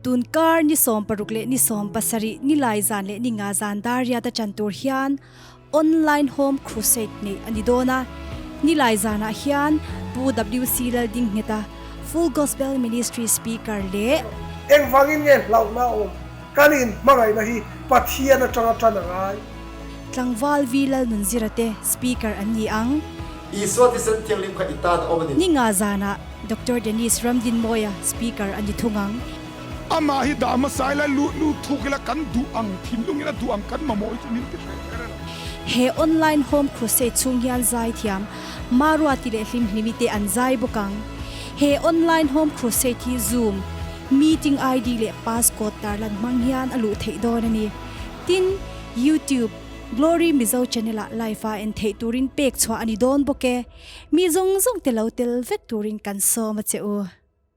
Tunkar ni 60 leh ni 70 nilai zan leh ni nga zan dar riat a chan tur hian Online Home Crusade neih a ni dawn a. Nilai zanah hian Pu WC Laldingngheta, Full Gospel Ministry Speaker leh. Engvangin nge hlauhna a awm? Kan inhmangaihna hi Pathian atanga tan a ngai. Tlangval V Lalnunzira te Speaker an ni ang. Isua thisen thianghlim kha i tan a awm a ni. Ni nga zanah Doctor Dennis Ramdinmawia Speaker a ni thung ang. Amah hi dah hmasa ila luh lut thuk ila kan duh ang thinlung ila duh ang kan mamawh hi chu min ti hreh kher a lo. He online home crusade chhung hian zaithiam Maruati leh Hlimhlimi te an zai bawk ang. He online home crusade hi Zoom meeting ID leh passcode tarlan hmang hian a luh theih dawn a ni. Tin, YouTube Glory Mizo channel ah live a en theih turin pek chhuah a ni dawn bawk e. Mi zawng zawng te lo tel vek turin kan sawm a che u.